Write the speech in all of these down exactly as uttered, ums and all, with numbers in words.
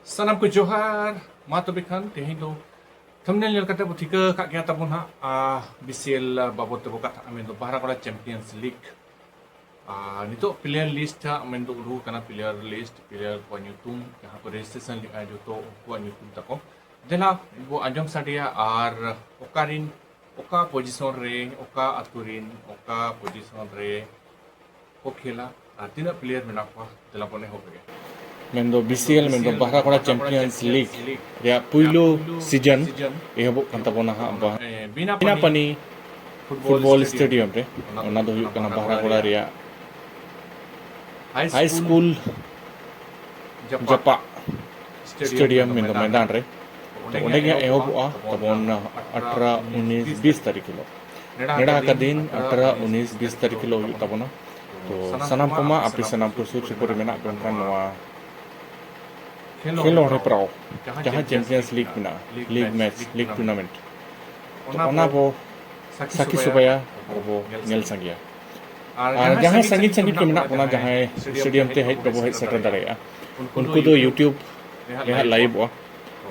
ᱥᱟᱱᱟᱢ ᱠᱚ ᱡᱚᱦᱟᱨ᱾ ᱢᱟ ᱛᱚᱵᱮ ᱠᱷᱟᱱ ᱛᱮᱦᱮᱧ ᱫᱚ ᱛᱷᱟᱢᱵᱱᱮᱞ ᱧᱮᱞ ᱠᱟᱛᱮ ᱵᱚ ᱴᱷᱤᱠᱟᱹ ᱟᱠᱟᱫ ᱜᱮᱭᱟ ᱛᱟᱵᱚᱱ ᱦᱟᱸᱜ, ᱟᱨ ᱵᱤᱥᱤᱮᱞ ᱵᱟᱵᱚᱫ ᱛᱮᱵᱚ ᱠᱟᱛᱷᱟᱜᱼᱟ, ᱢᱮᱱᱫᱚ ᱵᱟᱦᱨᱟᱜᱚᱲᱟ ᱪᱮᱢᱯᱤᱭᱟᱱᱥ ᱞᱤᱜᱽ᱾ ᱟᱨ ᱱᱤᱛᱚᱜ ᱯᱞᱮᱭᱟᱨ ᱞᱤᱥᱴ ᱦᱟᱸᱜ ᱢᱮᱱᱫᱚ ᱩᱰᱩᱠ ᱟᱠᱟᱱᱟ, ᱯᱞᱮᱭᱟᱨ ᱞᱤᱥᱴ, ᱯᱞᱮᱭᱟᱨ ᱠᱚᱣᱟᱜ ᱧᱩᱛᱩᱢ, ᱡᱟᱦᱟᱸ ᱠᱚ ᱨᱮᱡᱤᱥᱴᱨᱮᱥᱚᱱ ᱞᱮᱫᱼᱟ ᱡᱚᱛᱚ ᱩᱱᱠᱩᱣᱟᱜ ᱧᱩᱛᱩᱢ ᱛᱟᱠᱚ᱾ ᱫᱮᱞᱟ ᱵᱚ ᱟᱸᱡᱚᱢ ᱥᱟᱰᱮᱭᱟ ᱟᱨ ᱚᱠᱟᱨᱤᱱ ᱚᱠᱟ ᱯᱚᱡᱤᱥᱚᱱ ᱨᱮ, ᱚᱠᱟ ᱟᱛᱳ ᱨᱤᱱ ᱚᱠᱟ ᱯᱚᱡᱤᱥᱚᱱ ᱨᱮ ᱠᱚ ᱠᱷᱮᱞᱟ ᱟᱨ ᱛᱤᱱᱟᱹᱜ ᱯᱞᱮᱭᱟᱨ ᱢᱮᱱᱟᱜ ᱠᱚᱣᱟ, ᱫᱮᱞᱟ ᱵᱚᱱ ᱮᱦᱚᱵ ᱞᱮᱜᱮ᱾ ᱢᱮᱱᱫᱚ ᱵᱤᱥᱤᱮᱞ, ᱢᱮᱱᱫᱚ ᱵᱟᱦᱨᱟᱜᱚᱲᱟ ᱪᱮᱢᱯᱤᱭᱟᱱᱥ ᱞᱤᱜᱽ ᱨᱮᱭᱟᱜ ᱯᱩᱭᱞᱩ ᱥᱤᱡᱚᱱ ᱮᱦᱚᱵᱚᱜ ᱠᱟᱱ ᱛᱟᱵᱚᱱᱟ ᱦᱟᱸᱜ ᱵᱟ-, ᱵᱤᱱᱟᱯᱟᱱᱤ ᱯᱷᱩᱴᱵᱚᱞ ᱥᱴᱮᱰᱤᱭᱟᱢ ᱨᱮ᱾ ᱚᱱᱟ ᱫᱚ ᱦᱩᱭᱩᱜ ᱠᱟᱱᱟ ᱵᱟᱦᱨᱟᱜᱚᱲᱟ ᱨᱮᱭᱟᱜ ᱦᱟᱭ ᱥᱠᱩᱞ ᱡᱟᱯᱟᱜ ᱥᱴᱮᱰᱤᱭᱟᱢ ᱢᱮᱱᱫᱚ ᱢᱚᱭᱫᱟᱱ ᱨᱮ᱾ ᱛᱚ ᱚᱸᱰᱮ ᱜᱮ ᱦᱟᱸᱜ ᱮᱦᱚᱵᱚᱜᱼᱟ ᱛᱟᱵᱚᱱ ᱟᱴᱷᱨᱚ, ᱩᱱᱤᱥ, ᱵᱤᱥ ᱛᱟᱹᱨᱤᱠᱷ ᱦᱤᱞᱳᱜ᱾ ᱱᱮᱰᱟ ᱟᱠᱟᱫ ᱫᱤᱱ ᱟᱴᱷᱨᱚ, ᱩᱱᱤᱥ, ᱵᱤᱥ ᱛᱟᱹᱨᱤᱠᱷ ᱦᱤᱞᱳᱜ ᱦᱩᱭᱩᱜ ᱛᱟᱵᱚᱱᱟ᱾ ᱛᱚ ᱥᱟᱱᱟᱢ ᱠᱚᱢᱟ ᱟᱯᱮ ᱥᱟᱱᱟᱢ ᱠᱚ ᱥᱩᱨ ᱥᱩᱯᱩᱨ ᱨᱮ ᱢᱮᱱᱟᱜ ᱯᱮ ᱠᱷᱟᱱ ᱱᱚᱣᱟ ᱠᱷᱮᱞᱳᱰ ᱦᱮᱯᱨᱟᱣ, ᱡᱟᱦᱟᱸ ᱪᱮᱢᱯᱤᱭᱟᱱᱥ ᱞᱤᱜᱽ ᱢᱮᱱᱟᱜᱼᱟ, ᱞᱤᱜᱽ ᱢᱮᱪ, ᱞᱤᱜᱽ ᱴᱩᱨᱱᱟᱢᱮᱱᱴ, ᱛᱚ ᱚᱱᱟ ᱵᱚ ᱥᱟᱹᱠᱷᱤ ᱥᱚᱵᱟᱭᱟ, ᱟᱵᱚ ᱧᱮᱞ ᱥᱟᱸᱜᱮᱭᱟ᱾ ᱟᱨ ᱡᱟᱦᱟᱸᱭ ᱥᱟᱺᱜᱤᱧ ᱥᱟᱺᱜᱤᱧ ᱠᱚ ᱢᱮᱱᱟᱜ ᱵᱚᱱᱟ, ᱡᱟᱦᱟᱸᱭ ᱥᱴᱮᱰᱤᱭᱟᱢ ᱛᱮ ᱦᱮᱡ ᱵᱟᱵᱚ ᱦᱮᱡ ᱥᱮᱴᱮᱨ ᱫᱟᱲᱮᱭᱟᱜᱼᱟ, ᱩᱱᱠᱩ ᱫᱚ YouTube ᱨᱮ ᱦᱟᱸᱜ ᱞᱟᱭᱤᱵᱷᱚᱜᱼᱟ᱾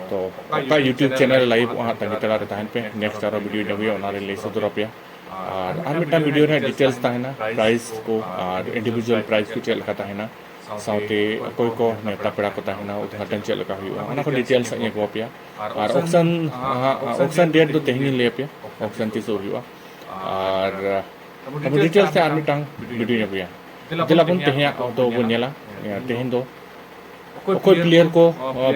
ᱛᱚ ᱚᱠᱟ YouTube ᱪᱮᱱᱮᱞ ᱨᱮ ᱞᱟᱭᱤᱵᱷᱚᱜᱼᱟ ᱦᱟᱸᱜ, ᱛᱟᱺᱜᱤ ᱛᱟᱲᱟᱜ ᱨᱮ ᱛᱟᱦᱮᱱ ᱯᱮ, ᱱᱮᱠᱥᱴ ᱟᱨᱚ ᱵᱷᱤᱰᱤᱭᱳᱧ ᱟᱹᱜᱩᱭᱟ, ᱚᱱᱟ ᱨᱮ ᱞᱟᱹᱭ ᱥᱚᱫᱚᱨ ᱟᱯᱮᱭᱟ᱾ ᱟᱨ ᱟᱨ ᱢᱤᱫᱴᱟᱝ ᱵᱷᱤᱰᱤᱭᱳ ᱨᱮ ᱰᱤᱴᱮᱞᱥ ᱛᱟᱦᱮᱱᱟ, ᱯᱨᱟᱭᱤᱥ ᱠᱚ ᱟᱨ ᱤᱱᱰᱤᱵᱷᱤᱡᱩᱣᱟᱞ ᱯᱨᱟᱭᱤᱥ ᱠᱚ ᱪᱮᱫ ᱞᱮᱠᱟ ᱛᱟᱦᱮᱱᱟ, ᱥᱟᱶᱛᱮ ᱚᱠᱚᱭ ᱠᱚ ᱱᱮᱣᱛᱟ ᱯᱮᱲᱟ ᱠᱚ ᱛᱟᱦᱮᱱᱟ, ᱩᱫᱽᱜᱷᱟᱴᱚᱱ ᱪᱮᱫ ᱞᱮᱠᱟ ᱦᱩᱭᱩᱜᱼᱟ, ᱚᱱᱟ ᱠᱚ ᱰᱤᱴᱮᱞᱥ ᱦᱟᱸᱜ ᱤᱧ ᱟᱹᱜᱩ ᱟᱯᱮᱭᱟ᱾ ᱟᱨ ᱚᱯᱥᱟᱱ, ᱚᱯᱥᱟᱱ ᱰᱮᱴ ᱫᱚ ᱛᱮᱦᱮᱧ ᱤᱧ ᱞᱟᱹᱭ ᱟᱯᱮᱭᱟ, ᱚᱯᱥᱟᱱ ᱛᱤᱥᱚᱜ ᱦᱩᱭᱩᱜᱼᱟ᱾ ᱟᱨ ᱟᱵᱚ ᱰᱤᱴᱮᱞᱥ ᱛᱮ ᱟᱨ ᱢᱤᱫᱴᱟᱝ ᱵᱷᱤᱰᱤᱭᱳᱧ ᱟᱹᱜᱩᱭᱟ᱾ ᱫᱮᱞᱟ ᱵᱚᱱ ᱛᱮᱦᱮᱧᱟᱜ ᱫᱚ ᱵᱚᱱ ᱧᱮᱞᱟ᱾ ᱛᱮᱦᱮᱧ ᱫᱚ ᱚᱠᱚᱭ ᱯᱞᱮᱭᱟᱨ ᱠᱚ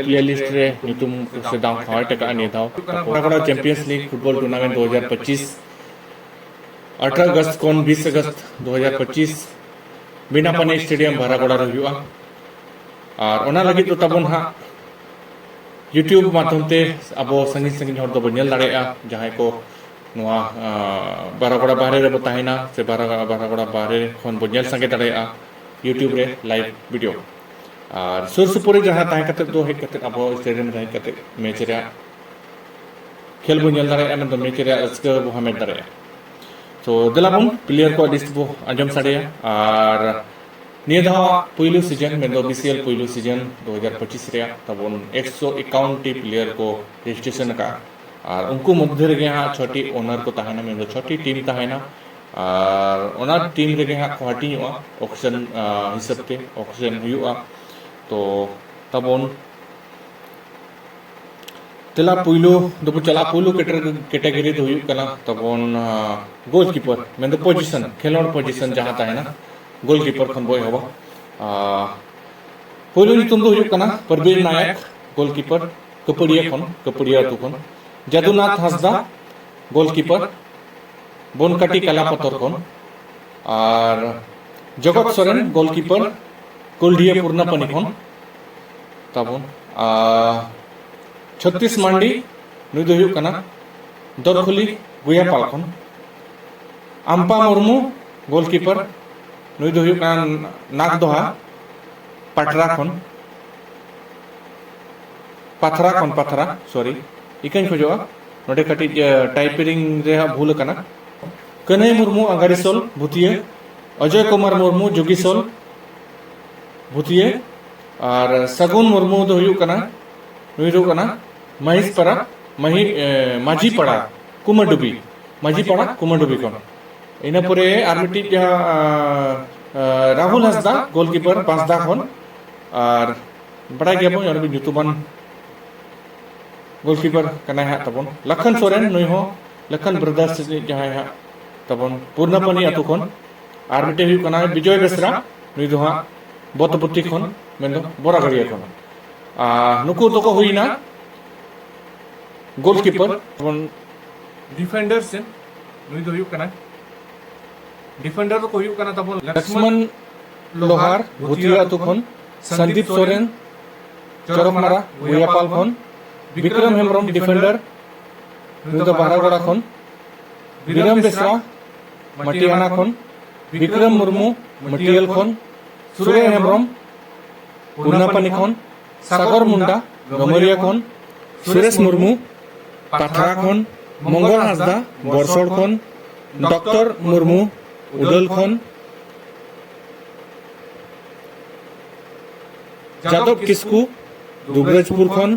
ᱯᱞᱮᱭᱟᱨ ᱞᱤᱥᱴ ᱨᱮ ᱧᱩᱛᱩᱢ ᱥᱮ ᱫᱟᱣ ᱠᱚ ᱦᱟᱢᱮᱴ ᱟᱠᱟᱫᱼᱟ ᱱᱤᱭᱟᱹ ᱫᱷᱟᱣ᱾ ᱠᱚᱲᱟ ᱠᱚᱲᱟ ᱪᱟᱢᱯᱤᱭᱟᱱᱥ ᱞᱤᱜᱽ ᱯᱷᱩᱴᱵᱚᱞ ᱴᱩᱨᱱᱟᱢᱮᱱᱴ ᱫᱩ ᱦᱟᱡᱟᱨ ᱯᱚᱸᱪᱤᱥ, ᱟᱴᱷᱨᱚ ᱟᱜᱚᱥᱴ ᱠᱷᱚᱱ ᱵᱤᱥ ᱟᱜᱚᱥᱴ ᱫᱩ ᱦᱟᱡᱟᱨ ᱯᱚᱸᱪᱤᱥ ᱵᱤᱱᱟᱯᱟᱱᱤ ᱥᱴᱮᱰᱤᱭᱟᱢ ᱵᱷᱟᱨᱟᱜᱚᱲᱟ ᱨᱮ ᱦᱩᱭᱩᱜᱼᱟ᱾ ᱟᱨ ᱚᱱᱟ ᱞᱟᱹᱜᱤᱫ ᱫᱚ ᱛᱟᱵᱚᱱ ᱦᱟᱸᱜ YouTube ᱢᱟᱫᱽᱫᱷᱚᱢ ᱛᱮ ᱟᱵᱚ ᱥᱟᱺᱜᱤᱧ ᱥᱟᱺᱜᱤᱧ ᱦᱚᱲ ᱫᱚᱵᱚᱱ ᱧᱮᱞ ᱫᱟᱲᱮᱭᱟᱜᱼᱟ, ᱡᱟᱦᱟᱸᱭ ᱠᱚ ᱱᱚᱣᱟ, ᱟᱸ, ᱵᱷᱟᱨᱟᱜᱚᱲᱟ ᱵᱟᱦᱨᱮ ᱨᱮᱵᱚ ᱛᱟᱦᱮᱱᱟ ᱥᱮ ᱵᱷᱟᱨᱟ-, ᱵᱷᱟᱨᱟᱜᱚᱲᱟ ᱵᱟᱦᱨᱮ ᱠᱷᱚᱱ ᱵᱚᱱ ᱧᱮᱞ ᱥᱟᱸᱜᱮ ᱫᱟᱲᱮᱭᱟᱜᱼᱟ YouTube ᱨᱮ ᱞᱟᱭᱤᱵᱷ ᱵᱷᱤᱰᱤᱭᱳ᱾ ᱟᱨ ᱥᱩᱨ ᱥᱩᱯᱩᱨ ᱨᱮ ᱡᱟᱦᱟᱸ ᱛᱟᱦᱮᱸ ᱠᱟᱛᱮ ᱫᱚ ᱦᱮᱡ ᱠᱟᱛᱮ ᱟᱵᱚ ᱥᱴᱮᱰᱤᱭᱟᱢ ᱨᱮ ᱦᱮᱡ ᱠᱟᱛᱮ ᱢᱮᱪ ᱨᱮᱭᱟᱜ ᱠᱷᱮᱞ ᱵᱚᱱ ᱧᱮᱞ ᱫᱟᱲᱮᱭᱟᱜᱼᱟ, ᱢᱮᱱᱫᱚ ᱢᱮᱪ ᱨᱮᱭᱟᱜ ᱨᱟᱹᱥᱠᱟᱹ ᱵᱚ ᱦᱟᱢᱮᱴ ᱫᱟᱲᱮᱭᱟᱜᱼᱟ᱾ ᱛᱚ ᱫᱮᱞᱟ ᱵᱚᱱ ᱯᱞᱮᱭᱟᱨ ᱠᱚᱣᱟᱜ ᱞᱤᱥᱴ ᱵᱚ ᱟᱸᱡᱚᱢ ᱥᱟᱰᱮᱭᱟ᱾ ᱟᱨ ᱱᱤᱭᱟᱹ ᱫᱷᱟᱣ ᱯᱩᱭᱞᱩ ᱥᱤᱡᱚᱱ, ᱢᱮᱱᱫᱚ ᱵᱤᱥᱤᱮᱞ ᱯᱩᱭᱞᱩ ᱥᱤᱡᱚᱱ ᱫᱩ ᱦᱟᱡᱟᱨ ᱯᱚᱸᱪᱤᱥ ᱨᱮᱭᱟᱜ ᱛᱟᱵᱚᱱ ᱮᱠᱥᱚ ᱮᱠᱟᱣᱟᱱ ᱴᱤ ᱯᱞᱮᱭᱟᱨ ᱠᱚ ᱨᱮᱡᱤᱥᱴᱨᱮᱥᱚᱱ ᱟᱠᱟᱫᱼᱟ᱾ ᱟᱨ ᱩᱱᱠᱩ ᱢᱚᱫᱽᱫᱷᱮ ᱨᱮᱜᱮ ᱦᱟᱸᱜ ᱪᱷᱚᱴᱤ ᱳᱱᱟᱨ ᱠᱚ ᱛᱟᱦᱮᱱᱟ, ᱢᱮᱱᱫᱚ ᱪᱷᱚᱴᱤ ᱴᱤᱢ ᱛᱟᱦᱮᱱᱟ᱾ ᱟᱨ ᱚᱱᱟ ᱴᱤᱢ ᱨᱮᱜᱮ ᱦᱟᱸᱜ ᱠᱚ ᱦᱟᱹᱴᱤᱧᱚᱜᱼᱟ, ᱚᱠᱥᱮᱱ ᱦᱤᱥᱟᱹᱵ ᱛᱮ ᱚᱠᱥᱮᱱ ᱦᱩᱭᱩᱜᱼᱟ᱾ ᱛᱚ ᱛᱟᱵᱚᱱ ᱛᱮᱞᱟ ᱯᱩᱭᱞᱩ ᱫᱚᱵᱚ ᱪᱟᱞᱟᱜᱼᱟ᱾ ᱯᱩᱭᱞᱩ ᱠᱮᱴᱮᱜᱚᱨᱤ ᱫᱚ ᱦᱩᱭᱩᱜ ᱠᱟᱱᱟ ᱛᱟᱵᱚᱱ ᱜᱳᱞᱠᱤᱯᱟᱨ, ᱢᱮᱱᱫᱚ ᱯᱚᱡᱤᱥᱚᱱ, ᱠᱷᱮᱞᱳᱰ ᱯᱚᱡᱤᱥᱚᱱ ᱡᱟᱦᱟᱸ ᱛᱟᱦᱮᱱᱟ, ᱜᱳᱞᱠᱤᱯᱟᱨ ᱠᱷᱚᱱ ᱵᱚ ᱮᱦᱚᱵᱟ᱾ ᱟᱨ ᱯᱩᱭᱞᱩ ᱧᱩᱛᱩᱢ ᱫᱚ ᱦᱩᱭᱩᱜ ᱠᱟᱱᱟ ᱯᱨᱚᱵᱤᱨ ᱱᱟᱭᱚᱠ, ᱜᱳᱞᱠᱤᱯᱟᱨ, ᱠᱟᱹᱯᱟᱹᱲᱤᱭᱟᱹ ᱠᱷᱚᱱ, ᱠᱟᱹᱯᱟᱹᱲᱤᱭᱟᱹ ᱟᱹᱛᱩ ᱠᱷᱚᱱ᱾ ᱡᱟᱫᱩᱱᱟᱛᱷ ᱦᱟᱸᱥᱫᱟ, ᱜᱳᱞᱠᱤᱯᱟᱨ, ᱵᱚᱱᱠᱟᱴᱤ ᱠᱟᱞᱟᱯᱟᱛᱚᱨ ᱠᱷᱚᱱ᱾ ᱟᱨ ᱡᱚᱜᱚᱛ ᱥᱚᱨᱮᱱ, ᱜᱳᱞᱠᱤᱯᱟᱨ, ᱠᱩᱞᱰᱤᱦᱟᱹ ᱯᱩᱨᱱᱟᱯᱟᱱᱤ ᱠᱷᱚᱱ ᱛᱟᱵᱚᱱ᱾ ᱟᱨ ᱪᱷᱚᱛᱤᱥ ᱢᱟᱱᱰᱤ, ᱱᱩᱭ ᱫᱚ ᱦᱩᱭᱩᱜ ᱠᱟᱱᱟ ᱫᱚᱨᱠᱷᱩᱞᱤ ᱜᱩᱭᱟᱯᱟᱞ ᱠᱷᱚᱱ᱾ ᱟᱢᱯᱟ ᱢᱩᱨᱢᱩ, ᱜᱳᱞᱠᱤᱯᱟᱨ, ᱱᱩᱭ ᱫᱚ ᱦᱩᱭᱩᱜ ᱠᱟᱱᱟ ᱱᱟᱜᱽᱫᱚᱦᱟ, ᱯᱟᱴᱨᱟ ᱠᱷᱚᱱ᱾ ᱯᱟᱛᱷᱨᱟ ᱠᱷᱚᱱ, ᱯᱟᱛᱷᱨᱟ, ᱥᱚᱨᱤ, ᱤᱠᱟᱹᱧ ᱠᱷᱚᱡᱚᱜᱼᱟ, ᱱᱚᱰᱮ ᱠᱟᱹᱴᱤᱡ ᱴᱟᱭᱯᱤᱝ ᱨᱮ ᱦᱟᱸᱜ ᱵᱷᱩᱞ ᱟᱠᱟᱱᱟ᱾ ᱠᱟᱹᱱᱦᱟᱹᱭ ᱢᱩᱨᱢᱩ, ᱟᱜᱟᱨᱤᱥᱳᱞ, ᱵᱷᱩᱛᱤᱭᱟᱹ᱾ ᱚᱡᱚᱭ ᱠᱩᱢᱟᱨ ᱢᱩᱨᱢᱩ, ᱡᱩᱜᱤᱥᱳᱞ, ᱵᱷᱩᱛᱤᱭᱟᱹ᱾ ᱟᱨ ᱥᱟᱹᱜᱩᱱ ᱢᱩᱨᱢᱩ ᱫᱚ ᱦᱩᱭᱩᱜ ᱠᱟᱱᱟ, ᱱᱩᱭ ᱫᱚ ᱦᱩᱭᱩᱜ ᱠᱟᱱᱟ ᱢᱟᱹᱦᱤᱥᱯᱟᱲᱟ, ᱢᱟᱹᱦᱤ-, ᱮ, ᱢᱟᱹᱡᱷᱤᱯᱟᱲᱟ, ᱠᱩᱢᱟᱰᱩᱵᱤ, ᱢᱟᱹᱡᱷᱤᱯᱟᱲᱟ, ᱠᱩᱢᱟᱰᱩᱵᱤ ᱠᱷᱚᱱ᱾ ᱤᱱᱟᱹ ᱯᱚᱨᱮ ᱟᱨ ᱢᱤᱫᱴᱤᱡ ᱡᱟᱦᱟᱸ, ᱟ, ᱟ, ᱨᱟᱦᱩᱞ ᱦᱟᱸᱥᱫᱟ, ᱜᱳᱞᱠᱤᱯᱟᱨ, ᱵᱟᱸᱥᱫᱟ ᱠᱷᱚᱱ᱾ ᱟᱨ ᱵᱟᱲᱟᱭ ᱜᱮᱭᱟᱵᱚᱱ, ᱟᱹᱰᱤ ᱧᱩᱛᱩᱢᱟᱱ ᱜᱳᱞᱠᱤᱯᱟᱨ ᱠᱟᱱᱟᱭ ᱦᱟᱸᱜ ᱛᱟᱵᱚᱱ᱾ ᱞᱟᱠᱷᱟᱱ ᱥᱚᱨᱮᱱ, ᱱᱩᱭ ᱦᱚᱸ ᱞᱟᱠᱷᱟᱱ ᱵᱨᱟᱫᱟᱨᱥ ᱨᱤᱱᱤᱡ ᱡᱟᱦᱟᱸᱭ ᱦᱟᱸᱜ ᱛᱟᱵᱚᱱ, ᱯᱩᱨᱱᱟᱯᱟᱱᱤ ᱟᱹᱛᱩ ᱠᱷᱚᱱ᱾ ᱟᱨ ᱢᱤᱫᱴᱮᱱ ᱦᱩᱭᱩᱜ ᱠᱟᱱᱟ ᱵᱤᱡᱚᱭ ᱵᱮᱥᱨᱟ, ᱱᱩᱭ ᱫᱚ ᱦᱟᱸᱜ ᱵᱚᱛᱚᱯᱚᱛᱤ ᱠᱷᱚᱱ, ᱢᱮᱱᱫᱚ ᱵᱚᱨᱟᱜᱟᱲᱤᱭᱟ ᱠᱷᱚᱱ᱾ ᱟᱨ ᱱᱩᱠᱩ ᱫᱚᱠᱚ ᱦᱩᱭᱱᱟ ᱜᱳᱞᱠᱤᱯᱟᱨ᱾ ᱛᱟᱵᱚᱱ ᱰᱤᱯᱷᱮᱱᱰᱟᱨ ᱥᱮᱱ, ᱱᱩᱭ ᱫᱚ ᱦᱩᱭᱩᱜ ᱠᱟᱱᱟ, ᱰᱤᱯᱷᱮᱱᱰᱟᱨ ᱫᱚᱠᱚ ᱦᱩᱭᱩᱜ ᱠᱟᱱᱟ ᱛᱟᱵᱚᱱ ᱞᱚᱠᱥᱢᱚᱱ ᱞᱚᱠᱥᱢᱚᱱ ᱞᱳᱦᱟᱨ, ᱞᱳᱦᱟᱨ, ᱵᱷᱩᱛᱤᱭᱟ ᱟᱹᱛᱩ ᱠᱷᱚᱱ, ᱥᱚᱱᱫᱤᱯ ᱥᱚᱨᱮᱱ, ᱪᱚᱨᱚᱠᱢᱟᱨᱟ, ᱜᱩᱭᱟᱯᱟᱞ ᱠᱷᱚᱱ, ᱵᱤᱠᱨᱚᱢ ᱦᱮᱢᱵᱨᱚᱢ, ᱰᱤᱯᱷᱮᱱᱰᱟᱨ, ᱱᱩᱭ ᱫᱚ ᱵᱟᱦᱨᱟᱜᱚᱲᱟ ᱠᱷᱚᱱ, ᱵᱤᱨᱟᱢ ᱵᱮᱥᱨᱟ, ᱢᱟᱴᱤᱭᱟᱱᱟ ᱠᱷᱚᱱ, ᱵᱤᱠᱨᱚᱢ ᱢᱩᱨᱢᱩ, ᱢᱟᱹᱴᱤᱭᱟᱹᱞ ᱠᱷᱚᱱ, ᱥᱩᱨᱮᱱ ᱦᱮᱢᱵᱨᱚᱢ, ᱯᱩᱨᱱᱟᱯᱟᱱᱤ ᱠᱷᱚᱱ, ᱥᱟᱜᱚᱨ ᱢᱩᱱᱰᱟ, ᱜᱟᱹᱢᱟᱹᱨᱤᱭᱟᱹ ᱠᱷᱚᱱ, ᱥᱩᱨᱮᱥ ᱢᱩᱨᱢᱩ, ᱯᱟᱛᱷᱨᱟ ᱠᱷᱚᱱ, ᱢᱚᱝᱜᱚᱞ ᱦᱟᱸᱥᱫᱟ, ᱵᱚᱨᱥᱚᱲ ᱠᱷᱚᱱ, ᱰᱚᱠᱴᱚᱨ ᱢᱩᱨᱢᱩ, ᱩᱰᱟᱹᱞ ᱠᱷᱚᱱ, ᱡᱟᱫᱚᱵ ᱠᱤᱥᱠᱩ, ᱫᱩᱵᱨᱟᱡᱽᱯᱩᱨ ᱠᱷᱚᱱ᱾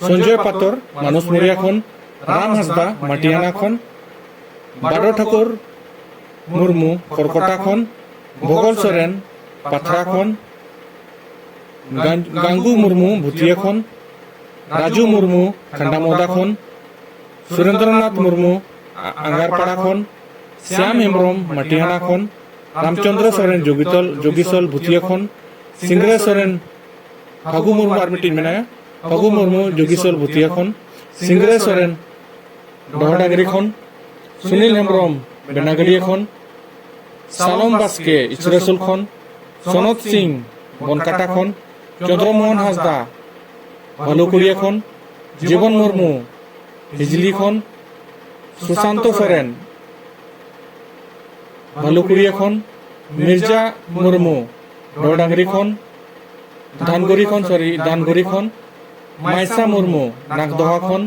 ᱥᱚᱧᱡᱚᱭ ᱯᱟᱛᱚᱨ, ᱢᱟᱱᱚᱥ ᱢᱚᱨᱤᱭᱟ ᱠᱷᱚᱱ᱾ ᱨᱟᱢ ᱦᱟᱸᱥᱫᱟ, ᱢᱟᱴᱤᱭᱟᱱᱟ ᱠᱷᱚᱱ᱾ ᱵᱟᱰᱚ ᱴᱷᱟᱠᱩᱨ ᱢᱩᱨᱢᱩ, ᱠᱚᱨᱠᱚᱴᱟ ᱠᱷᱚᱱ᱾ ᱵᱷᱚᱜᱚᱞ ᱥᱚᱨᱮᱱ, ᱯᱟᱛᱷᱨᱟ ᱠᱷᱚᱱ᱾ ᱜᱟᱝ- ᱜᱟᱝᱜᱩ ᱢᱩᱨᱢᱩ, ᱵᱷᱩᱛᱤᱭᱟᱹ ᱠᱷᱚᱱ᱾ ᱨᱟᱡᱩ ᱢᱩᱨᱢᱩ, ᱠᱷᱟᱱᱰᱟᱢᱚᱫᱟ ᱠᱷᱚᱱ᱾ ᱥᱩᱨᱮᱱᱫᱨᱚᱱᱟᱛᱷ ᱢᱩᱨᱢᱩ, ᱟ- ᱟᱸᱜᱟᱨᱯᱟᱲᱟ ᱠᱷᱚᱱ᱾ ᱥᱭᱟᱢ ᱦᱮᱢᱵᱨᱚᱢ, ᱢᱟᱴᱤᱦᱟᱱᱟ ᱠᱷᱚᱱ᱾ ᱨᱟᱢᱪᱚᱸᱫᱽᱨᱚ ᱥᱚᱨᱮᱱ, ᱡᱳᱜᱤᱛᱚᱞ ᱡᱳᱜᱤᱥᱚᱞ, ᱵᱷᱩᱛᱤᱭᱟᱹ ᱠᱷᱚᱱ᱾ ᱥᱤᱝᱨᱟᱹᱭ ᱥᱚᱨᱮᱱ, ᱯᱷᱟᱹᱜᱩ ᱢᱩᱨᱢᱩ ᱟᱨ ᱢᱤᱫᱴᱤᱡ ᱢᱮᱱᱟᱭᱟ, ᱯᱷᱟᱹᱜᱩ ᱢᱩᱨᱢᱩ, ᱡᱳᱜᱤᱥᱚᱞ, ᱵᱷᱩᱛᱤᱭᱟᱹ ᱠᱷᱚᱱ᱾ ᱥᱤᱝᱨᱟᱹᱭ ᱥᱚᱨᱮᱱ, ᱰᱚᱦᱚᱰᱟᱝᱜᱽᱨᱤ ᱠᱷᱚᱱ᱾ ᱥᱩᱱᱤᱞ ᱦᱮᱢᱵᱨᱚᱢ, ᱵᱮᱱᱟᱜᱟᱹᱰᱤᱭᱟᱹ ᱠᱷᱚᱱ᱾ ᱥᱟᱞᱚᱢ ᱵᱟᱥᱠᱮ, ᱤᱪᱨᱟᱹᱥᱩᱞ ᱠᱷᱚᱱ᱾ ᱥᱚᱱᱚᱛ ᱥᱤᱝ, ᱵᱚᱱᱠᱟᱴᱟ ᱠᱷᱚᱱ᱾ ᱪᱚᱸᱫᱽᱨᱚ ᱢᱳᱦᱚᱱ ᱦᱟᱸᱥᱫᱟ, ᱵᱷᱟᱞᱩᱠᱩᱲᱤᱭᱟᱹ ᱠᱷᱚᱱ᱾ ᱡᱤᱵᱚᱱ ᱢᱩᱨᱢᱩ, ᱦᱤᱡᱽᱞᱤ ᱠᱷᱚᱱ᱾ ᱥᱩᱥᱟᱱᱛᱚ ᱥᱚᱨᱮᱱ, ᱵᱷᱟᱞᱩᱠᱩᱲᱤᱭᱟᱹ ᱠᱷᱚᱱ᱾ ᱢᱤᱨᱡᱟ ᱢᱩᱨᱢᱩ, ᱰᱚᱰᱟᱝᱜᱽᱨᱤ ᱠᱷᱚᱱ᱾ ᱫᱷᱟᱱᱜᱩᱨᱤ ᱠᱷᱚᱱ, ᱥᱚᱨᱤ, ᱫᱷᱟᱱᱜᱩᱨᱤ ᱠᱷᱚᱱ᱾ ᱢᱟᱭᱥᱟ ᱢᱩᱨᱢᱩ, ᱱᱟᱜᱽᱫᱚᱦᱟ ᱠᱷᱚᱱ᱾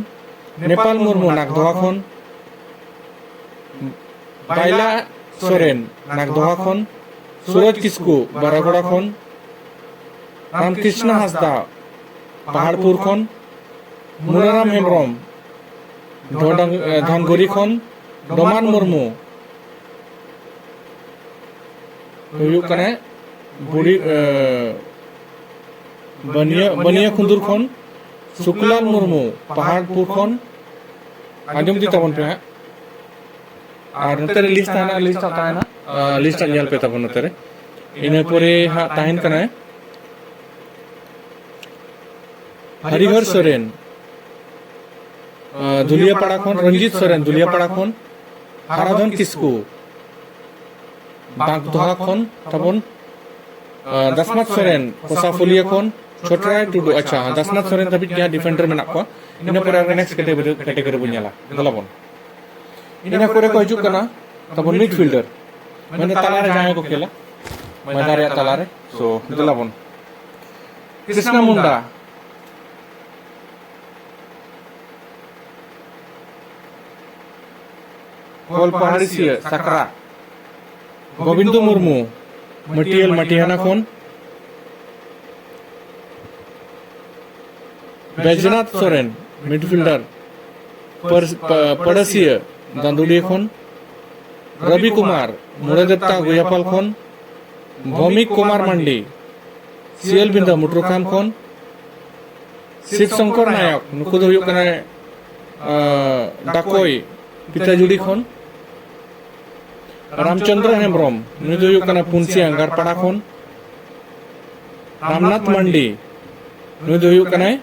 ᱱᱮᱯᱟᱞ ᱢᱩᱨᱢᱩ, ᱱᱟᱜᱽᱫᱚᱦᱟ ᱠᱷᱚᱱ᱾ ᱵᱟᱭᱞᱟ ᱥᱚᱨᱮᱱ, ᱱᱟᱜᱽᱫᱚᱦᱟ ᱠᱷᱚᱱ᱾ ᱥᱩᱨᱚᱡᱽ ᱠᱤᱥᱠᱩ, ᱵᱟᱨᱟᱜᱚᱲᱟ ᱠᱷᱚᱱ᱾ ᱨᱟᱢᱠᱨᱤᱥᱱᱟ ᱦᱟᱸᱥᱫᱟ, ᱯᱟᱦᱟᱲᱯᱩᱨ ᱠᱷᱚᱱ᱾ ᱢᱩᱱᱟᱨᱟᱢ ᱦᱮᱢᱵᱨᱚᱢ, ᱰᱷᱚᱰᱟᱝ-, ᱮ, ᱫᱷᱟᱱᱜᱩᱨᱤ ᱠᱷᱚᱱ᱾ ᱰᱚᱢᱟᱱ ᱢᱩᱨᱢᱩ, ᱦᱩᱭᱩᱜ ᱠᱟᱱᱟᱭ ᱵᱩᱲᱤ-, ᱮ, ᱵᱟᱹᱱᱤᱭᱟᱹ, ᱵᱟᱹᱱᱤᱭᱟᱹ ᱠᱷᱩᱸᱫᱩᱨ ᱠᱷᱚᱱ᱾ ᱥᱩᱠᱞᱟᱞ ᱢᱩᱨᱢᱩ, ᱯᱟᱦᱟᱲᱯᱩᱨ ᱠᱷᱚᱱ᱾ ᱟᱸᱡᱚᱢ ᱤᱫᱤ ᱛᱟᱵᱚᱱ ᱯᱮ ᱦᱟᱸᱜ᱾ ᱟᱨ ᱱᱚᱛᱮ ᱨᱮ ᱞᱤᱥᱴ ᱛᱟᱦᱮᱱᱟ, ᱞᱤᱥᱴ ᱛᱟᱦᱮᱱᱟ᱾ ᱟᱨ ᱞᱤᱥᱴ ᱦᱟᱸᱜ ᱧᱮᱞ ᱯᱮ ᱛᱟᱵᱚᱱ ᱱᱚᱛᱮ ᱨᱮ᱾ ᱤᱱᱟᱹ ᱯᱚᱨᱮ ᱦᱟᱸᱜ ᱛᱟᱦᱮᱱ ᱠᱟᱱᱟᱭ ᱦᱟᱨᱤᱦᱚᱨ ᱥᱚᱨᱮᱱ, ᱟᱸ, ᱫᱷᱩᱞᱤᱭᱟᱹᱯᱟᱲᱟ ᱠᱷᱚᱱ᱾ ᱨᱚᱧᱡᱤᱛ ᱥᱚᱨᱮᱱ, ᱫᱷᱩᱞᱤᱭᱟᱹᱯᱟᱲᱟ ᱠᱷᱚᱱ᱾ ᱦᱟᱨᱟᱫᱷᱚᱱ ᱠᱤᱥᱠᱩ, ᱵᱟᱸᱠᱫᱚᱦᱟ ᱠᱷᱚᱱ ᱛᱟᱵᱚᱱ᱾ ᱟᱸ, ᱫᱟᱥᱢᱟᱛ ᱥᱚᱨᱮᱱ, ᱠᱚᱥᱟᱯᱷᱩᱞᱤᱭᱟᱹ ᱠᱷᱚᱱ᱾ ᱪᱷᱚᱴᱨᱟᱭ ᱴᱩᱰᱩ, ᱟᱪᱪᱷᱟ, ᱫᱟᱥᱢᱟᱛ ᱥᱚᱨᱮᱱ ᱫᱷᱟᱹᱵᱤᱡ ᱜᱮ ᱦᱟᱸᱜ ᱰᱤᱯᱷᱮᱱᱰᱟᱨ ᱢᱮᱱᱟᱜ ᱠᱚᱣᱟ᱾ ᱤᱱᱟᱹ ᱯᱚᱨᱮ ᱟᱨ ᱱᱮᱠᱥᱴ ᱠᱮᱴᱮᱜᱚᱨᱤ, ᱠᱮᱴᱮᱜᱚᱨᱤ ᱵᱚᱱ ᱧᱮᱞᱟ᱾ ᱫᱮᱞᱟ ᱵᱚᱱ᱾ ᱤᱱᱟᱹ ᱯᱚᱨᱮ ᱠᱚ ᱦᱤᱡᱩᱜ ᱠᱟᱱᱟ ᱛᱟᱵᱚᱱ ᱢᱤᱰᱯᱷᱤᱞᱰᱟᱨ, ᱢᱮᱱᱫᱚ ᱛᱟᱞᱟᱨᱮ ᱡᱟᱦᱟᱸᱭ ᱠᱚ ᱠᱷᱮᱞᱟ, ᱢᱚᱭᱫᱟᱱ ᱨᱮᱭᱟᱜ ᱛᱟᱞᱟᱨᱮ᱾ ᱥᱳ, ᱫᱮᱞᱟ ᱵᱚᱱ᱾ ᱠᱨᱤᱥᱱᱟ ᱢᱩᱱᱰᱟ, ᱠᱚᱞ ᱯᱟᱦᱟᱲᱤ ᱥᱤᱭᱟᱹ, ᱥᱟᱠᱨᱟ᱾ ᱜᱳᱵᱤᱱᱫᱚ ᱢᱩᱨᱢᱩ, ᱢᱟᱹᱴᱤᱭᱟᱹᱞ, ᱢᱟᱹᱴᱤᱭᱟᱱᱟ ᱠᱷᱚᱱ᱾ ᱵᱮᱡᱽᱱᱟᱛᱷ ᱥᱚᱨᱮᱱ, ᱢᱤᱰᱯᱷᱤᱞᱰᱟᱨ, ᱯᱟᱹᱨ-, ᱯᱟ-, ᱯᱟᱹᱲᱟᱹᱥᱤᱭᱟᱹ, ᱫᱟᱱᱫᱩᱲᱤᱭᱟᱹ ᱠᱷᱚᱱ᱾ ᱨᱚᱵᱤ ᱠᱩᱢᱟᱨ, ᱢᱩᱲᱟᱹᱫᱮᱵᱽᱛᱟ, ᱜᱚᱭᱟᱯᱟᱞ ᱠᱷᱚᱱ᱾ ᱵᱷᱚᱢᱤᱠ ᱠᱩᱢᱟᱨ ᱢᱟᱱᱰᱤ, ᱥᱤᱭᱟᱹᱞᱵᱤᱸᱫᱷᱟᱹ, ᱢᱩᱴᱨᱩᱠᱟᱢ ᱠᱷᱚᱱ᱾ ᱥᱤᱵ ᱥᱚᱝᱠᱚᱨ ᱱᱟᱭᱚᱠ, ᱱᱩᱠᱩ ᱫᱚ ᱦᱩᱭᱩᱜ ᱠᱟᱱᱟ, ᱟᱸ, ᱰᱟᱠᱚᱭ, ᱯᱤᱛᱟᱡᱩᱲᱤ ᱠᱷᱚᱱ᱾ ᱨᱟᱢᱪᱚᱸᱫᱽᱨᱚ ᱦᱮᱢᱵᱽᱨᱚᱢ, ᱱᱩᱭ ᱫᱚ ᱦᱩᱭᱩᱜ ᱠᱟᱱᱟ ᱯᱩᱱᱥᱤ ᱟᱝᱜᱟᱨᱯᱟᱲᱟ ᱠᱷᱚᱱ᱾ ᱨᱟᱢᱱᱟᱛᱷ ᱢᱟᱱᱰᱤ, ᱱᱩᱭ ᱫᱚ ᱦᱩᱭᱩᱜ ᱠᱟᱱᱟᱭ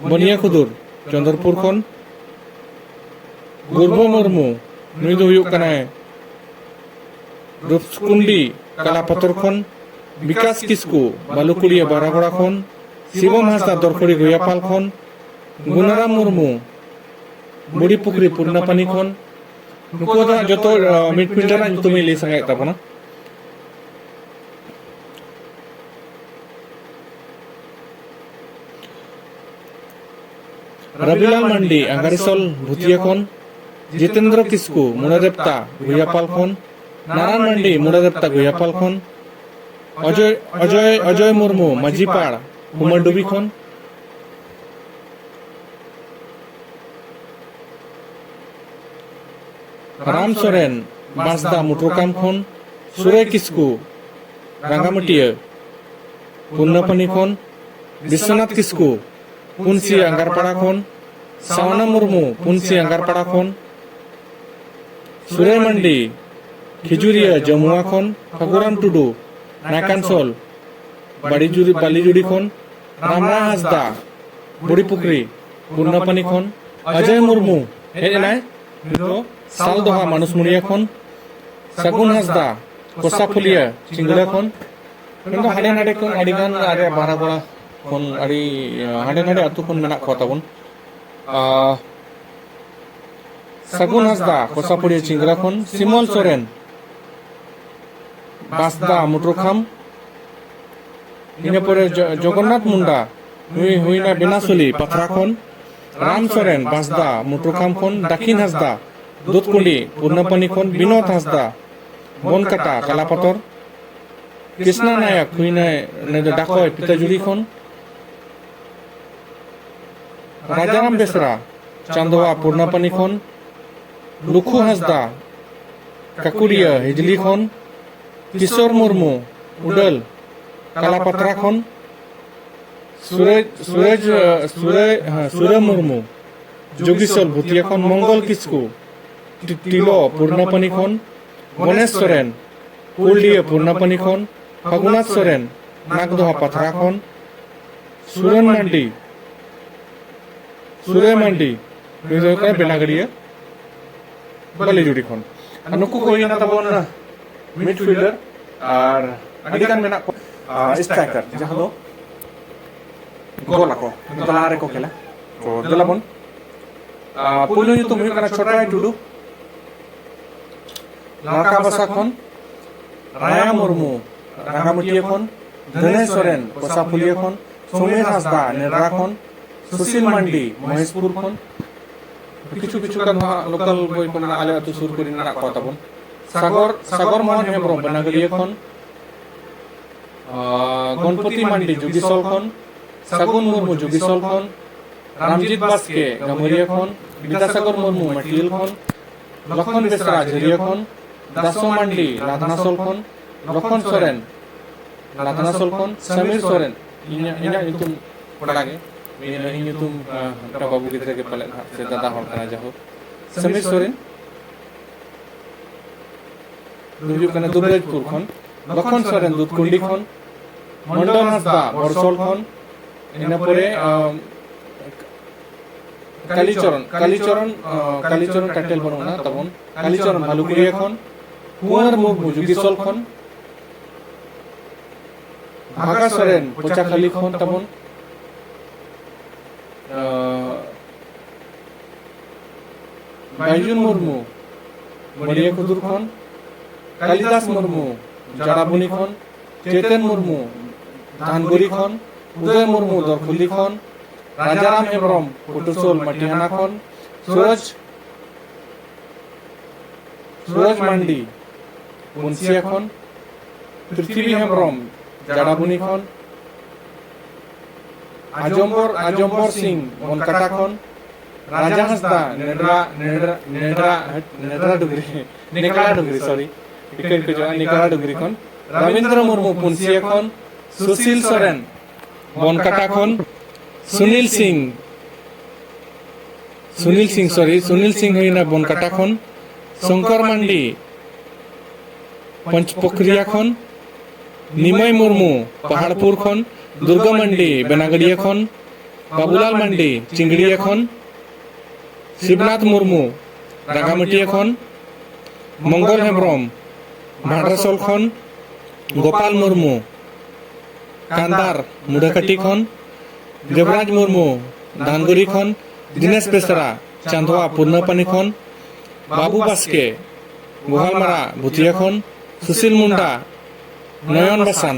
ᱵᱟᱹᱱᱤᱭᱟᱹ ᱠᱷᱩᱫᱩᱨ, ᱪᱚᱸᱫᱚᱨᱯᱩᱨ ᱠᱷᱚᱱ᱾ ᱜᱩᱨᱵᱷᱚ ᱢᱩᱨᱢᱩ, ᱱᱩᱭ ᱫᱚ ᱦᱩᱭᱩᱜ ᱠᱟᱱᱟᱭ ᱨᱩᱯᱥᱠᱩᱱᱰᱤ, ᱠᱟᱞᱟᱯᱟᱛᱷᱚᱨ ᱠᱷᱚᱱ᱾ ᱵᱤᱠᱟᱥ ᱠᱤᱥᱠᱩ, ᱵᱟᱞᱩᱠᱩᱲᱤᱭᱟᱹ, ᱵᱟᱨᱟᱜᱚᱲᱟ ᱠᱷᱚᱱ᱾ ᱥᱤᱵᱚᱢ ᱦᱟᱸᱥᱫᱟ, ᱫᱚᱨᱠᱚᱲᱤ, ᱜᱚᱭᱟᱯᱟᱞ ᱠᱷᱚᱱ᱾ ᱜᱩᱱᱟᱨᱟᱢ ᱢᱩᱨᱢᱩ, ᱵᱩᱲᱤ ᱯᱩᱠᱷᱨᱤ, ᱯᱩᱨᱱᱟᱯᱟᱱᱤ ᱠᱷᱚᱱ᱾ ᱱᱩᱠᱩ ᱫᱚ ᱦᱟᱸᱜ ᱡᱚᱛᱚ, ᱟᱸ, ᱢᱤᱰᱯᱷᱤᱞᱰᱟᱨ ᱨᱮᱱᱟᱜ ᱧᱩᱛᱩᱢᱤᱧ ᱞᱟᱹᱭ ᱥᱟᱸᱜᱮᱭᱮᱫ ᱛᱟᱵᱚᱱᱟ᱾ ᱨᱚᱵᱤᱞᱟᱞ ᱢᱟᱱᱰᱤ, ᱟᱝᱜᱟᱨᱤᱥᱚᱞ, ᱵᱷᱩᱛᱤᱭᱟᱹ ᱠᱷᱚᱱ᱾ ᱡᱤᱛᱮᱱᱫᱨᱚ ᱠᱤᱥᱠᱩ, ᱢᱩᱲᱟᱹᱫᱮᱵᱽᱛᱟ, ᱜᱚᱭᱟᱯᱟᱞ ᱠᱷᱚᱱ᱾ ᱱᱟᱨᱟᱭᱚᱱ ᱢᱟᱱᱰᱤ, ᱢᱩᱲᱟᱹᱫᱮᱵᱽᱛᱟ, ᱜᱚᱭᱟᱯᱟᱞ ᱠᱷᱚᱱ᱾ ᱚᱡᱚᱭ, ᱚᱡᱚᱭ, ᱚᱡᱚᱭ ᱢᱩᱨᱢᱩ, ᱢᱟᱹᱡᱷᱤᱯᱟᱲ, ᱠᱩᱢᱟᱨᱰᱩᱵᱤ ᱠᱷᱚᱱ᱾ ᱨᱟᱢ ᱥᱚᱨᱮᱱ, ᱵᱟᱸᱥᱫᱟ, ᱢᱩᱴᱨᱩᱠᱟᱢ ᱠᱷᱚᱱ᱾ ᱥᱩᱨᱟᱹᱭ ᱠᱤᱥᱠᱩ, ᱨᱟᱸᱜᱟᱢᱟᱹᱴᱤᱭᱟᱹ, ᱯᱩᱨᱱᱟᱯᱟᱱᱤ ᱠᱷᱚᱱ᱾ ᱵᱤᱥᱥᱚᱱᱟᱛᱷ ᱠᱤᱥᱠᱩ, ᱯᱩᱱᱥᱤ ᱟᱝᱜᱟᱨᱯᱟᱲᱟ ᱠᱷᱚᱱ᱾ ᱥᱟᱣᱱᱟ ᱢᱩᱨᱢᱩ, ᱯᱩᱱᱥᱤ ᱟᱝᱜᱟᱨᱯᱟᱲᱟ ᱠᱷᱚᱱ᱾ ᱥᱩᱨᱟᱹᱭ ᱢᱟᱱᱰᱤ, ᱠᱷᱤᱡᱩᱨᱤᱭᱟᱹ, ᱡᱟᱹᱢᱩᱣᱟ ᱠᱷᱚᱱ᱾ ᱯᱷᱟᱹᱜᱩᱨᱟᱢ ᱴᱩᱰᱩ, ᱱᱟᱭᱠᱟᱱᱥᱳᱞ, ᱵᱟᱲᱤᱡᱩᱨᱤ, ᱵᱟᱞᱤᱡᱩᱲᱤ ᱠᱷᱚᱱ᱾ ᱨᱟᱢᱨᱟᱭ ᱦᱟᱸᱥᱫᱟ, ᱵᱩᱲᱤᱯᱩᱠᱷᱨᱤ, ᱯᱩᱨᱱᱟᱯᱟᱱᱤ ᱠᱷᱚᱱ᱾ ᱚᱡᱚᱭ ᱢᱩᱨᱢᱩ, ᱦᱮᱡ ᱮᱱᱟᱭ, ᱱᱩᱭ ᱫᱚ ᱥᱟᱞᱫᱚᱦᱟ, ᱢᱟᱱᱩᱥᱢᱩᱲᱤᱭᱟ ᱠᱷᱚᱱ᱾ ᱥᱟᱹᱜᱩᱱ ᱦᱟᱸᱥᱫᱟ, ᱠᱚᱥᱟᱯᱷᱩᱞᱤᱭᱟᱹ, ᱪᱤᱝᱲᱟ ᱠᱷᱚᱱ᱾ ᱢᱮᱱᱫᱚ ᱦᱟᱸᱰᱮ ᱱᱟᱰᱮ ᱠᱷᱚᱱ ᱟᱹᱰᱤ ᱜᱟᱱ ᱟᱨᱮ ᱵᱟᱨᱟᱜᱚᱲᱟ ᱠᱷᱚᱱ ᱟᱹᱰᱤ, ᱟᱸ, ᱦᱟᱸᱰᱮ ᱱᱟᱰᱮ ᱟᱹᱛᱩ ᱠᱷᱚᱱ ᱢᱮᱱᱟᱜ ᱠᱚᱣᱟ ᱛᱟᱵᱚᱱ᱾ ᱟᱸ, ᱥᱟᱹᱜᱩᱱ ᱦᱟᱸᱥᱫᱟ, ᱠᱚᱥᱟᱯᱷᱩᱲᱤᱭᱟᱹ ᱪᱤᱝᱲᱟ ᱠᱷᱚᱱ᱾ ᱥᱤᱢᱚᱞ ᱥᱚᱨᱮᱱ, ᱵᱟᱸᱥᱫᱟ, ᱢᱩᱴᱨᱩᱠᱷᱟᱢ᱾ ᱤᱱᱟᱹ ᱯᱚᱨᱮ ᱡᱚ-, ᱡᱚᱜᱚᱱᱱᱟᱛᱷ ᱢᱩᱱᱰᱟ, ᱱᱩᱭ ᱦᱩᱭᱱᱟ ᱵᱮᱱᱟᱥᱩᱞᱤ, ᱯᱟᱛᱷᱨᱟ ᱠᱷᱚᱱ᱾ ᱨᱟᱢ ᱥᱚᱨᱮᱱ, ᱵᱟᱸᱥᱫᱟ, ᱢᱩᱴᱨᱩᱠᱷᱟᱢ ᱠᱷᱚᱱ᱾ ᱫᱟᱠᱷᱤᱱ ᱦᱟᱸᱥᱫᱟ, ᱫᱩᱫᱷᱠᱩᱸᱰᱤ, ᱯᱩᱨᱱᱟᱯᱟᱱᱤ ᱠᱷᱚᱱ᱾ ᱵᱤᱱᱳᱫ ᱦᱟᱸᱥᱫᱟ, ᱵᱚᱱᱠᱟᱴᱟ, ᱠᱟᱞᱟᱯᱟᱛᱚᱨ᱾ ᱠᱨᱤᱥᱱᱟ ᱱᱟᱭᱚᱠ ᱦᱩᱭᱱᱟᱭ, ᱩᱱᱤ ᱫᱚ ᱰᱟᱠᱚᱭ, ᱯᱤᱛᱟᱡᱩᱲᱤ ᱠᱷᱚᱱ᱾ ᱨᱟᱡᱟᱨᱟᱢ ᱵᱮᱥᱨᱟ, ᱪᱟᱸᱫᱳᱣᱟ ᱯᱩᱨᱱᱟᱯᱟᱱᱤ ᱠᱷᱚᱱ᱾ ᱞᱩᱠᱷᱩ ᱦᱟᱸᱥᱫᱟ, ᱠᱟᱠᱩᱲᱤᱭᱟᱹ ᱦᱤᱡᱽᱞᱤ ᱠᱷᱚᱱ᱾ ᱠᱤᱥᱳᱨ ᱢᱩᱨᱢᱩ, ᱩᱰᱟᱹᱞ, ᱠᱟᱞᱟᱯᱟᱛᱷᱨᱟ ᱠᱷᱚᱱ᱾ ᱥᱩᱨᱟᱹᱡᱽ, ᱥᱩᱨᱟᱹᱡᱽ, ᱥᱩᱨᱟᱹ, ᱦᱮᱸ, ᱥᱩᱨᱟᱹ ᱢᱩᱨᱢᱩ, ᱡᱳᱜᱤᱥᱚᱞ ᱵᱷᱩᱛᱤᱭᱟ ᱠᱷᱚᱱ᱾ ᱢᱚᱝᱜᱚᱞ ᱠᱤᱥᱠᱩ, ᱴᱤ-, ᱴᱤᱞᱚ ᱯᱩᱨᱱᱟᱯᱟᱱᱤ ᱠᱷᱚᱱ᱾ ᱜᱚᱱᱮᱥ ᱥᱚᱨᱮᱱ, ᱠᱩᱞᱰᱤᱭᱟᱹ ᱯᱩᱨᱱᱟᱯᱟᱱᱤ ᱠᱷᱚᱱ᱾ ᱯᱷᱟᱹᱜᱩᱱᱟᱛᱷ ᱥᱚᱨᱮᱱ, ᱱᱟᱜᱽᱫᱚᱦᱟ ᱯᱟᱛᱷᱨᱟ ᱠᱷᱚᱱ᱾ ᱥᱩᱨᱟᱹᱱ ᱢᱟᱱᱰᱤ, ᱥᱩᱨᱟᱹᱭ ᱢᱟᱱᱰᱤ, ᱱᱩᱭ ᱫᱚ ᱦᱩᱭᱩᱜ ᱠᱟᱱᱟ ᱵᱮᱱᱟᱜᱟᱹᱲᱤᱭᱟᱹ ᱵᱟᱹᱞᱤᱡᱩᱲᱤ ᱠᱷᱚᱱ᱾ ᱟᱨ ᱱᱩᱠᱩ ᱠᱚ ᱦᱩᱭᱱᱟ ᱛᱟᱵᱚᱱ ᱢᱤᱰᱯᱷᱤᱞᱰᱟᱨ, ᱟᱨ ᱟᱹᱰᱤ ᱜᱟᱱ ᱢᱮᱱᱟᱜ ᱠᱚᱣᱟ, ᱟᱨ ᱥᱴᱨᱟᱭᱠᱟᱨ, ᱡᱟᱦᱟᱸ ᱫᱚ ᱜᱳᱞ ᱟᱠᱚ, ᱛᱟᱞᱟ ᱨᱮᱠᱚ ᱠᱷᱮᱞᱟ᱾ ᱛᱚ ᱫᱮᱞᱟ ᱵᱚᱱ, ᱟᱨ ᱯᱩᱭᱞᱩ ᱧᱩᱛᱩᱢ ᱦᱩᱭᱩᱜ ᱠᱟᱱᱟ ᱪᱷᱳᱴᱨᱟᱭ ᱴᱩᱰᱩ, ᱞᱟᱲᱠᱟ ᱵᱟᱥᱟ ᱠᱷᱚᱱ᱾ ᱨᱟᱭᱟ ᱢᱩᱨᱢᱩ, ᱨᱟᱸᱜᱟᱢᱟᱹᱴᱤᱭᱟᱹ ᱠᱷᱚᱱ᱾ ᱫᱷᱟᱹᱱᱟᱹᱭ ᱥᱚᱨᱮᱱ, ᱠᱚᱥᱟᱯᱷᱩᱞᱤᱭᱟᱹ ᱠᱷᱚᱱ᱾ ᱥᱚᱢᱤᱨ ᱦᱟᱸᱥᱫᱟ, ᱱᱮᱰᱨᱟ ᱠᱷᱚᱱ᱾ ᱥᱩᱥᱤᱞ ᱢᱟᱱᱰᱤ, ᱢᱚᱦᱮᱥᱯᱩᱨ ᱠᱷᱚᱱ᱾ ᱠᱤᱪᱷᱩ ᱠᱤᱪᱷᱩ ᱜᱟᱱ ᱱᱚᱣᱟ ᱞᱳᱠᱟᱞ ᱵᱚᱭ ᱠᱚ ᱢᱮᱱᱟᱜᱼᱟ, ᱟᱞᱮ ᱟᱹᱛᱩ ᱥᱩᱨ ᱠᱚᱨᱮ ᱢᱮᱱᱟᱜ ᱠᱚᱣᱟ ᱛᱟᱵᱚᱱ᱾ ᱥᱟᱜᱚᱨ, ᱥᱟᱜᱚᱨ ᱢᱳᱦᱚᱱ ᱦᱮᱢᱵᱨᱚᱢ, ᱵᱮᱱᱟᱜᱟᱹᱲᱤᱭᱟᱹ ᱠᱷᱚᱱ᱾ ᱟᱸ, ᱜᱚᱱᱯᱚᱛᱤ ᱢᱟᱱᱰᱤ, ᱡᱩᱜᱤᱥᱚᱞ ᱠᱷᱚᱱ᱾ ᱥᱟᱹᱜᱩᱱ ᱢᱩᱨᱢᱩ, ᱡᱩᱜᱤᱥᱚᱞ ᱠᱷᱚᱱ᱾ ᱨᱟᱢᱡᱤᱛ ᱵᱟᱥᱠᱮ, ᱜᱟᱹᱢᱟᱹᱨᱤᱭᱟᱹ ᱠᱷᱚᱱ᱾ ᱵᱤᱫᱟᱥᱟᱜᱚᱨ ᱢᱩᱨᱢᱩ, ᱢᱟᱹᱴᱤᱭᱟᱹᱞ ᱠᱷᱚᱱ᱾ ᱞᱚᱠᱷᱚᱱ ᱵᱮᱥᱨᱟ, ᱡᱷᱟᱹᱨᱤᱭᱟᱹ ᱠᱷᱚᱱ᱾ ᱫᱟᱥᱚ ᱢᱟᱱᱰᱤ, ᱞᱟᱫᱷᱱᱟᱥᱚᱞ ᱠᱷᱚᱱ᱾ ᱞᱚᱠᱷᱚᱱ ᱥᱚᱨᱮᱱ, ᱞᱟᱫᱷᱱᱟᱥᱚᱞ ᱠᱷᱚᱱ᱾ ᱥᱟᱢᱤᱨ ᱥᱚᱨᱮᱱ, ᱤᱧᱟᱹᱜ, ᱤᱧᱟᱹᱜ ᱧᱩᱛᱩᱢ ᱠᱚᱲᱟ ᱜᱮ, ᱤᱧ ᱧᱩᱛᱩᱢ, ᱟᱸ, ᱢᱤᱫᱴᱟᱝ ᱵᱟᱹᱵᱩ ᱜᱤᱫᱽᱨᱟᱹ ᱜᱮ ᱯᱟᱞᱮᱫ ᱦᱟᱸᱜ, ᱥᱮ ᱫᱟᱫᱟ ᱦᱚᱲ ᱠᱟᱱᱟ, ᱡᱟᱭᱦᱳᱠ᱾ ᱥᱟᱢᱤᱨ ᱥᱚᱨᱮᱱ, ᱱᱩᱭ ᱦᱩᱭᱩᱜ ᱠᱟᱱᱟ ᱫᱩᱵᱨᱟᱡᱽᱯᱩᱨ ᱠᱷᱚᱱ᱾ ᱞᱚᱠᱷᱚᱱ ᱥᱚᱨᱮᱱ, ᱫᱩᱫᱷᱠᱩᱱᱰᱤ ᱠᱷᱚᱱ᱾ ᱢᱚᱱᱰᱚᱞ ᱦᱟᱸᱥᱫᱟ, ᱵᱚᱨᱥᱚᱞ ᱠᱷᱚᱱ᱾ ᱤᱱᱟᱹ ᱯᱚᱨᱮ, ᱟᱢ, ᱠᱟᱞᱤᱪᱚᱨᱚᱱ, ᱠᱟᱞᱤᱪᱚᱨᱚᱱ, ᱟᱸ, ᱠᱟᱞᱤᱪᱚᱨᱚᱱ ᱴᱟᱴᱮᱞ ᱵᱟᱹᱱᱩᱜ ᱟᱱᱟ ᱛᱟᱵᱚᱱ᱾ ᱠᱟᱞᱤᱪᱚᱨᱚᱱ, ᱵᱷᱟᱞᱩᱠᱩᱲᱤᱭᱟᱹ ᱠᱷᱚᱱ᱾ ᱠᱩᱸᱣᱟᱨ ᱢᱩᱨᱢᱩ, ᱡᱩᱜᱤᱥᱚᱞ ᱠᱷᱚᱱ᱾ ᱵᱷᱟᱜᱟ ᱥᱚᱨᱮᱱ, ᱯᱚᱪᱟᱠᱷᱟᱞᱤ ᱠᱷᱚᱱ ᱛᱟᱵᱚᱱ᱾ ᱟᱸ, ᱵᱟᱭᱡᱩᱱ ᱢᱩᱨᱢᱩ, ᱢᱟᱹᱲᱤᱭᱟᱹ ᱠᱷᱩᱫᱩᱨ ᱠᱷᱚᱱ᱾ ᱠᱟᱞᱤᱫᱟᱥ ᱢᱩᱨᱢᱩ, ᱡᱟᱲᱟᱵᱩᱱᱤ ᱠᱷᱚᱱ᱾ ᱪᱮᱛᱚᱱ ᱢᱩᱨᱢᱩ, ᱫᱷᱟᱱᱵᱩᱨᱤ ᱠᱷᱚᱱ᱾ ᱩᱫᱚᱭ ᱢᱩᱨᱢᱩ, ᱫᱚᱨᱠᱷᱩᱞᱤ ᱠᱷᱚᱱ᱾ ᱨᱟᱡᱟᱨᱟᱢ ᱦᱮᱢᱵᱨᱚᱢ, ᱯᱩᱴᱩᱥᱳᱞ, ᱢᱟᱴᱤᱦᱟᱱᱟ ᱠᱷᱚᱱ᱾ ᱥᱩᱨᱚᱡᱽ, ᱥᱩᱨᱚᱡᱽ ᱢᱟᱱᱰᱤ, ᱯᱩᱱᱥᱤᱭᱟ ᱠᱷᱚᱱ᱾ ᱯᱨᱤᱛᱷᱤᱵᱤ ᱦᱮᱢᱵᱨᱚᱢ, ᱡᱟᱲᱟᱵᱩᱱᱤ ᱠᱷᱚᱱ᱾ ᱟᱡᱚᱢᱵᱚᱨ ᱟᱡᱚᱢᱵᱚᱨ ᱥᱤᱝ ᱵᱚᱱᱠᱟᱴᱟ ᱠᱷᱚᱱ, ᱨᱟᱡᱟ ᱦᱟᱸᱥᱫᱟ ᱱᱮᱰᱨᱟ ᱱᱮᱰᱨᱟ ᱱᱮᱰᱨᱟ ᱱᱮᱰᱨᱟ ᱰᱩᱜᱽᱨᱤ ᱱᱮᱠᱲᱟ ᱰᱩᱜᱽᱨᱤ ᱥᱚᱨᱤ ᱤᱠᱟᱹᱧ ᱠᱷᱚᱡᱚᱜᱼᱟ, ᱱᱮᱠᱲᱟ ᱰᱩᱜᱽᱨᱤ ᱠᱷᱚᱱ, ᱨᱚᱵᱤᱱᱫᱨᱚ ᱢᱩᱨᱢᱩ ᱯᱩᱱᱥᱤᱭᱟᱹ ᱠᱷᱚᱱ, ᱥᱩᱥᱤᱞ ᱥᱚᱨᱮᱱ ᱵᱚᱱᱠᱟᱴᱟ ᱠᱷᱚᱱ, ᱥᱩᱱᱤᱞ ᱥᱤᱝ ᱥᱩᱱᱤᱞ ᱥᱤᱝ ᱥᱚᱨᱤ ᱥᱩᱱᱤᱞ ᱥᱤᱝ ᱦᱩᱭᱱᱟ ᱵᱚᱱᱠᱟᱴᱟ ᱠᱷᱚᱱ, ᱥᱚᱝᱠᱚᱨ ᱢᱟᱱᱰᱤ ᱯᱚᱧᱪᱯᱚᱠᱨᱤᱭᱟ ᱠᱷᱚᱱ, ᱱᱤᱢᱟᱹᱭ ᱢᱩᱨᱢᱩ ᱯᱟᱦᱟᱲᱯᱩᱨ ᱠᱷᱚᱱ, ᱫᱩᱨᱜᱟ ᱢᱟᱱᱰᱤ ᱵᱮᱱᱟᱜᱟᱹᱰᱤᱭᱟᱹ ᱠᱷᱚᱱ, ᱵᱟᱵᱩᱞᱟᱞ ᱢᱟᱱᱰᱤ ᱪᱤᱝᱜᱲᱤᱭᱟᱹ ᱠᱷᱚᱱ, ᱥᱤᱵᱱᱟᱛᱷ ᱢᱩᱨᱢᱩ ᱨᱟᱸᱜᱟᱢᱟᱹᱴᱤᱭᱟᱹ ᱠᱷᱚᱱ, ᱢᱚᱝᱜᱚᱞ ᱦᱮᱢᱵᱨᱚᱢ ᱵᱷᱟᱰᱨᱟᱥᱚᱞ ᱠᱷᱚᱱ, ᱜᱳᱯᱟᱞ ᱢᱩᱨᱢᱩ ᱠᱟᱱᱫᱟᱨ ᱢᱩᱰᱷᱟᱹᱠᱟᱹᱴᱤ ᱠᱷᱚᱱ, ᱫᱮᱵᱽᱨᱟᱡᱽ ᱢᱩᱨᱢᱩ ᱫᱷᱟᱱᱜᱩᱨᱤ ᱠᱷᱚᱱ, ᱫᱤᱱᱮᱥ ᱵᱮᱥᱨᱟ ᱪᱟᱸᱫᱣᱟ ᱯᱩᱨᱱᱟᱯᱟᱱᱤ ᱠᱷᱚᱱ, ᱵᱟᱵᱩ ᱵᱟᱥᱠᱮ ᱜᱳᱦᱟᱞᱢᱟᱨᱟ ᱵᱷᱩᱛᱤᱭᱟ ᱠᱷᱚᱱ, ᱥᱩᱥᱤᱞ ᱢᱩᱱᱰᱟ ᱱᱚᱭᱚᱱ ᱵᱟᱥᱟᱱ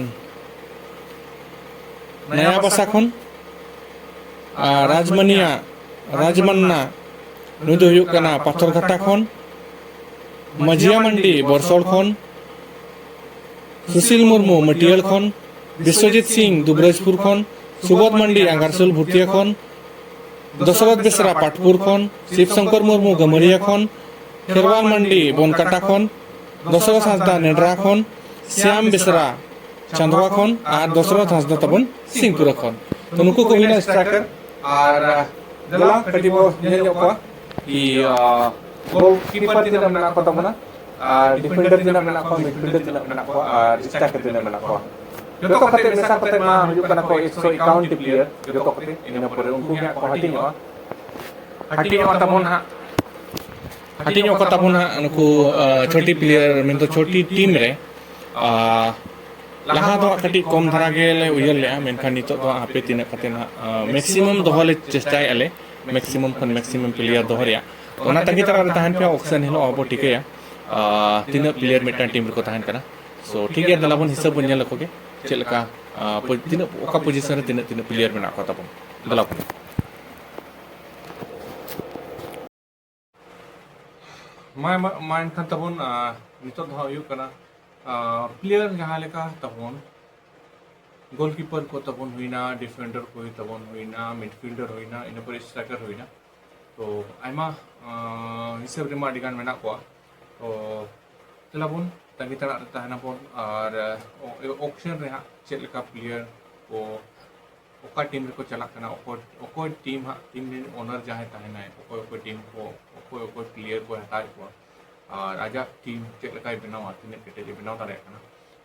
ᱱᱟᱭᱟ ᱵᱟᱥᱟ ᱠᱷᱚᱱ, ᱟᱨ ᱨᱟᱡᱽᱢᱟᱹᱱᱤᱭᱟ ᱨᱟᱡᱽᱢᱟᱱᱱᱟ ᱱᱩᱭ ᱫᱚ ᱦᱩᱭᱩᱜ ᱠᱟᱱᱟ ᱯᱟᱛᱷᱚᱨᱜᱷᱟᱴᱟ ᱠᱷᱚᱱ, ᱢᱟᱹᱡᱷᱤᱭᱟ ᱢᱟᱱᱰᱤ ᱵᱚᱨᱥᱚᱲ ᱠᱷᱚᱱ, ᱥᱩᱥᱤᱞ ᱢᱩᱨᱢᱩ ᱢᱟᱹᱴᱤᱭᱟᱹᱲ ᱠᱷᱚᱱ, ᱵᱤᱥᱣᱚᱡᱤᱛ ᱥᱤᱝ ᱫᱩᱵᱨᱟᱡᱽᱯᱩᱨ ᱠᱷᱚᱱ, ᱥᱩᱵᱳᱫᱷ ᱢᱟᱱᱰᱤ ᱟᱸᱜᱟᱨᱥᱩᱞ ᱵᱷᱩᱛᱤᱭᱟᱹ ᱠᱷᱚᱱ, ᱫᱚᱥᱚᱨᱚᱛᱷ ᱵᱮᱥᱨᱟ ᱯᱟᱴᱯᱩᱨ ᱠᱷᱚᱱ, ᱥᱤᱵ ᱥᱚᱝᱠᱚᱨ ᱢᱩᱨᱢᱩ ᱜᱟᱹᱢᱟᱹᱨᱤᱭᱟᱹ ᱠᱷᱚᱱ, ᱠᱷᱮᱨᱣᱟᱞ ᱢᱟᱱᱰᱤ ᱵᱚᱱᱠᱟᱴᱟ ᱠᱷᱚᱱ, ᱫᱚᱥᱚᱨᱚᱛᱷ ᱦᱟᱸᱥᱫᱟ ᱱᱮᱰᱨᱟ ᱠᱷᱚᱱ, ᱥᱭᱟᱢ ᱵᱮᱥᱨᱟ ᱪᱟᱸᱫᱣᱟ ᱠᱷᱚᱱ ᱟᱨ ᱫᱚᱥᱚᱨᱚᱛᱷ ᱦᱟᱸᱥᱫᱟ ᱛᱟᱵᱚᱱ ᱥᱤᱝᱯᱩᱨᱟ ᱠᱷᱚᱱ᱾ ᱛᱚ ᱱᱩᱠᱩ ᱠᱚ ᱦᱩᱭᱱᱟ striker᱾ ᱟᱨ ᱫᱮᱞᱟ ᱠᱟᱹᱴᱤᱡ ᱵᱚ ᱧᱮᱞ ᱧᱚᱜ ᱠᱚᱣᱟ ᱠᱤ ᱜᱳᱞᱠᱤᱯᱟᱨ ᱛᱤᱱᱟᱹᱜ ᱢᱮᱱᱟᱜ ᱠᱚ ᱛᱟᱵᱚᱱᱟ ᱟᱨ ᱰᱤᱯᱷᱮᱱᱰᱟᱨ ᱛᱤᱱᱟᱹᱜ ᱢᱮᱱᱟᱜ ᱠᱚᱣᱟ, ᱢᱤᱰᱯᱷᱤᱞᱰᱟᱨ ᱛᱤᱱᱟᱹᱜ ᱢᱮᱱᱟᱜ ᱠᱚᱣᱟ ᱟᱨ striker ᱛᱤᱱᱟᱹᱜ ᱢᱮᱱᱟᱜ ᱠᱚᱣᱟ᱾ ᱡᱚᱛᱚ ᱠᱟᱛᱮ ᱢᱮᱥᱟ ᱠᱟᱛᱮ ᱢᱟ ᱦᱩᱭᱩᱜ ᱠᱟᱱᱟ ᱠᱚ ᱮᱠᱥᱚ ᱮᱠᱟᱣᱚᱱ ᱴᱤ ᱯᱞᱮᱭᱟᱨ ᱡᱚᱛᱚ ᱠᱟᱛᱮ᱾ ᱤᱱᱟᱹ ᱯᱚᱨᱮ ᱩᱱᱠᱩ ᱜᱮ ᱦᱟᱸᱜ ᱠᱚ ᱦᱟᱹᱴᱤᱧᱚᱜᱼᱟ᱾ ᱦᱟᱹᱴᱤᱧᱚᱜᱼᱟ ᱛᱟᱵᱚᱱ ᱦᱟᱸᱜ ᱦᱟᱹᱴᱤᱧᱚᱜ ᱠᱚ ᱛᱟᱵᱚᱱ ᱦᱟᱸᱜ ᱱᱩᱠᱩ ᱪᱷᱚᱴᱤ ᱯᱞᱮᱭᱟᱨ ᱢᱮᱱᱫᱚ ᱪᱷᱚᱴᱤ ᱴᱤᱢ ᱨᱮ᱾ ᱞᱟᱦᱟ ᱫᱚ ᱦᱟᱸᱜ ᱠᱟᱹᱴᱤᱡ ᱠᱚᱢ ᱫᱷᱟᱨᱟ ᱜᱮᱞᱮ ᱩᱭᱦᱟᱹᱨ ᱞᱮᱜᱼᱟ, ᱢᱮᱱᱠᱷᱟᱱ ᱱᱤᱛᱚᱜ ᱫᱚ ᱦᱟᱸᱜ ᱦᱟᱯᱮ ᱛᱤᱱᱟᱹᱜ ᱠᱟᱛᱮ ᱦᱟᱸᱜ ᱢᱮᱠᱥᱤᱢᱟᱢ ᱫᱚᱦᱚ ᱞᱮ ᱪᱮᱥᱴᱟᱭᱮᱫᱼᱟ ᱞᱮ, ᱢᱮᱠᱥᱤᱢᱟᱢ ᱠᱷᱚᱱ ᱢᱮᱠᱥᱤᱢᱟᱢ ᱯᱞᱮᱭᱟᱨ ᱫᱚᱦᱚ ᱨᱮᱭᱟᱜ᱾ ᱚᱱᱟ ᱛᱟᱺᱜᱤ ᱛᱟᱲᱟᱜ ᱨᱮ ᱛᱟᱦᱮᱱ ᱯᱮ, ᱚᱠᱥᱮᱱ ᱦᱤᱞᱳᱜ ᱟᱵᱚ ᱴᱷᱤᱠᱟᱹᱭᱟ ᱛᱤᱱᱟᱹᱜ ᱯᱞᱮᱭᱟᱨ ᱢᱤᱫᱴᱟᱝ ᱴᱤᱢ ᱨᱮᱠᱚ ᱛᱟᱦᱮᱱ ᱠᱟᱱᱟ᱾ ᱥᱳ ᱴᱷᱤᱠ ᱜᱮᱭᱟ, ᱫᱮᱞᱟ ᱵᱚᱱ ᱦᱤᱥᱟᱹᱵ ᱵᱚᱱ ᱧᱮᱞ ᱟᱠᱚ ᱜᱮ ᱪᱮᱫ ᱞᱮᱠᱟ ᱛᱤᱱᱟᱹᱜ ᱚᱠᱟ ᱯᱚᱡᱤᱥᱚᱱ ᱨᱮ ᱛᱤᱱᱟᱹᱜ ᱛᱤᱱᱟᱹᱜ ᱯᱞᱮᱭᱟᱨ ᱢᱮᱱᱟᱜ ᱠᱚ ᱛᱟᱵᱚᱱ᱾ ᱫᱮᱞᱟ ᱵᱚᱱ ᱢᱟ ᱢᱟ ᱮᱱᱠᱷᱟᱱ ᱛᱟᱵᱚᱱ ᱱᱤᱛᱚᱜ ᱫᱚ ᱦᱟᱸᱜ ᱦᱩᱭᱩᱜ ᱠᱟᱱᱟ ᱯᱞᱮᱭᱟᱨ ᱡᱟᱦᱟᱸ ᱞᱮᱠᱟ ᱛᱟᱵᱚᱱ ᱜᱳᱞᱠᱤᱯᱟᱨ ᱠᱚ ᱛᱟᱵᱚᱱ ᱦᱩᱭᱱᱟ, ᱰᱤᱯᱷᱮᱱᱰᱟᱨ ᱠᱚ ᱛᱟᱵᱚᱱ ᱦᱩᱭᱱᱟ, ᱢᱤᱰᱯᱷᱤᱞᱰᱟᱨ ᱦᱩᱭᱱᱟ, ᱤᱱᱟᱹ ᱯᱚᱨᱮ ᱥᱴᱨᱟᱭᱠᱟᱨ ᱦᱩᱭᱱᱟ᱾ ᱛᱚ ᱟᱭᱢᱟ ᱟᱸ, ᱦᱤᱥᱟᱹᱵ ᱨᱮᱢᱟ ᱟᱹᱰᱤ ᱜᱟᱱ ᱢᱮᱱᱟᱜ ᱠᱚᱣᱟ᱾ ᱛᱚ ᱪᱟᱞᱟᱵᱚᱱ, ᱛᱟᱺᱜᱤ ᱛᱟᱲᱟᱜ ᱨᱮ ᱛᱟᱦᱮᱱᱟᱵᱚᱱ᱾ ᱟᱨ ᱚᱠᱥᱚᱱ ᱨᱮ ᱦᱟᱸᱜ ᱪᱮᱫ ᱞᱮᱠᱟ ᱯᱞᱮᱭᱟᱨ ᱠᱚ ᱚᱠᱟ ᱴᱤᱢ ᱨᱮᱠᱚ ᱪᱟᱞᱟᱜ ᱠᱟᱱᱟ, ᱚᱠᱚᱭ ᱚᱠᱚᱭ ᱴᱤᱢ ᱦᱟᱸᱜ, ᱴᱤᱢ ᱨᱮᱱ ᱳᱱᱟᱨ ᱡᱟᱦᱟᱸᱭ ᱛᱟᱦᱮᱱᱟᱭ, ᱚᱠᱚᱭ ᱚᱠᱚᱭ ᱴᱤᱢ ᱠᱚ, ᱚᱠᱚᱭ ᱚᱠᱚᱭ ᱯᱞᱮᱭᱟᱨ ᱠᱚ ᱦᱟᱛᱟᱣᱮᱫ ᱠᱚᱣᱟ, ᱟᱨ ᱟᱡᱟᱜ ᱴᱤᱢ ᱪᱮᱫ ᱞᱮᱠᱟᱭ ᱵᱮᱱᱟᱣᱟ, ᱛᱤᱱᱟᱹᱜ ᱠᱮᱴᱮᱡ ᱮ ᱵᱮᱱᱟᱣ ᱫᱟᱲᱮᱭᱟᱜ ᱠᱟᱱᱟ,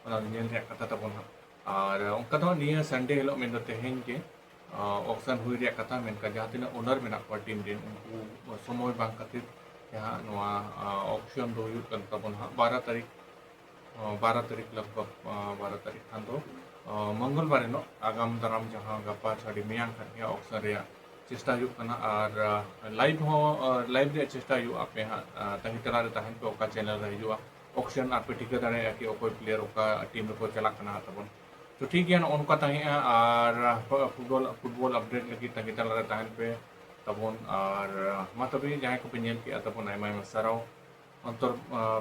ᱚᱱᱟ ᱧᱮᱞ ᱨᱮᱭᱟᱜ ᱠᱟᱛᱷᱟ ᱛᱟᱵᱚᱱ ᱦᱟᱸᱜ᱾ ᱟᱨ ᱚᱱᱠᱟ ᱫᱚ ᱱᱤᱭᱟᱹ ᱥᱟᱱᱰᱮ ᱦᱤᱞᱳᱜ, ᱢᱮᱱᱫᱚ ᱛᱮᱦᱮᱧ ᱜᱮ ᱚᱠᱥᱚᱱ ᱦᱩᱭ ᱨᱮᱭᱟᱜ ᱠᱟᱛᱷᱟ, ᱢᱮᱱᱠᱷᱟᱱ ᱡᱟᱦᱟᱸ ᱛᱤᱱᱟᱹᱜ ᱳᱱᱟᱨ ᱢᱮᱱᱟᱜ ᱠᱚᱣᱟ ᱴᱤᱢ ᱨᱮᱱ, ᱩᱱᱠᱩ ᱥᱚᱢᱚᱭ ᱵᱟᱝ ᱠᱷᱟᱹᱛᱤᱨ ᱛᱮ ᱦᱟᱸᱜ ᱱᱚᱣᱟ ᱚᱠᱥᱚᱱ ᱫᱚ ᱦᱩᱭᱩᱜ ᱠᱟᱱ ᱛᱟᱵᱚᱱᱟ ᱦᱟᱸᱜ ᱵᱟᱨᱚ ᱛᱟᱹᱨᱤᱠᱷ, ᱵᱟᱨᱚ ᱛᱟᱹᱨᱤᱠᱷ ᱞᱟᱜᱽᱵᱷᱟᱜᱽ, ᱵᱟᱨᱚ ᱛᱟᱹᱨᱤᱠᱷ ᱠᱷᱟᱱ ᱫᱚ ᱢᱚᱝᱜᱚᱞ ᱵᱟᱨ ᱦᱤᱞᱳᱜ, ᱟᱜᱟᱢ ᱫᱟᱨᱟᱢ ᱡᱟᱦᱟᱸ ᱜᱟᱯᱟ ᱪᱷᱟᱹᱰᱤ ᱢᱮᱭᱟᱝ ᱠᱷᱟᱱ ᱜᱮ ᱚᱠᱥᱚᱱ ᱨᱮᱭᱟᱜ ᱪᱮᱥᱴᱟ ᱦᱩᱭᱩᱜ ᱠᱟᱱᱟ᱾ ᱟᱨ ᱞᱟᱭᱤᱵᱷ ᱦᱚᱸ, ᱞᱟᱭᱤᱵᱷ ᱨᱮᱭᱟᱜ ᱪᱮᱥᱴᱟ ᱦᱩᱭᱩᱜᱼᱟ᱾ ᱟᱯᱮ ᱦᱟᱸᱜ ᱛᱟᱺᱜᱤ ᱛᱟᱲᱟᱜ ᱨᱮ ᱛᱟᱦᱮᱱ ᱯᱮ, ᱚᱠᱟ ᱪᱮᱱᱮᱞ ᱨᱮ ᱦᱤᱡᱩᱜᱼᱟ ᱚᱠᱥᱚᱱ, ᱟᱨ ᱯᱮ ᱴᱷᱤᱠᱟᱹ ᱫᱟᱲᱮᱭᱟᱜᱼᱟ ᱠᱤ ᱚᱠᱚᱭ ᱯᱞᱮᱭᱟᱨ ᱚᱠᱟ ᱴᱤᱢ ᱨᱮᱠᱚ ᱪᱟᱞᱟᱜ ᱠᱟᱱᱟ ᱦᱟᱸᱜ ᱛᱟᱵᱚᱱ᱾ ᱛᱚ ᱴᱷᱤᱠ ᱜᱮᱭᱟ, ᱱᱚᱜᱼᱚ ᱱᱚᱝᱠᱟ ᱛᱟᱦᱮᱸᱜᱼᱟ᱾ ᱟᱨ ᱯᱷᱩᱴᱵᱚᱞ, ᱯᱷᱩᱴᱵᱚᱞ ᱟᱯᱰᱮᱴ ᱞᱟᱹᱜᱤᱫ ᱛᱟᱺᱜᱤ ᱛᱟᱲᱟᱜ ᱨᱮ ᱛᱟᱦᱮᱱ ᱯᱮ ᱛᱟᱵᱚᱱ᱾ ᱟᱨ ᱢᱟ ᱛᱚᱵᱮ, ᱡᱟᱦᱟᱸᱭ ᱠᱚᱯᱮ ᱧᱮᱞ ᱠᱮᱜᱼᱟ ᱛᱟᱵᱚᱱ, ᱟᱭᱢᱟ ᱟᱭᱢᱟ ᱥᱟᱨᱦᱟᱣ᱾ ᱚᱱᱛᱚᱨ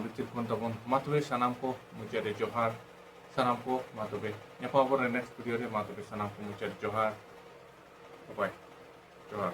ᱵᱷᱤᱛᱤᱨ ᱠᱷᱚᱱ ᱛᱟᱵᱚᱱ ᱢᱟ ᱛᱚᱵᱮ ᱥᱟᱱᱟᱢ ᱠᱚ ᱢᱩᱪᱟᱹᱫ ᱨᱮ ᱡᱚᱦᱟᱨ᱾ ᱥᱟᱱᱟᱢ ᱠᱚ ᱢᱟ ᱛᱚᱵᱮ ᱧᱟᱯᱟᱢ ᱟᱵᱚᱱ next video ᱨᱮ᱾ ᱢᱟ ᱛᱚᱵᱮ ᱥᱟᱱᱟᱢ ᱠᱚ ᱢᱩᱪᱟᱹᱫ ᱨᱮ ᱡᱚᱦᱟᱨ᱾ ᱵᱟᱭ ᱵᱟᱭ᱾ ᱡᱚᱦᱟᱨ᱾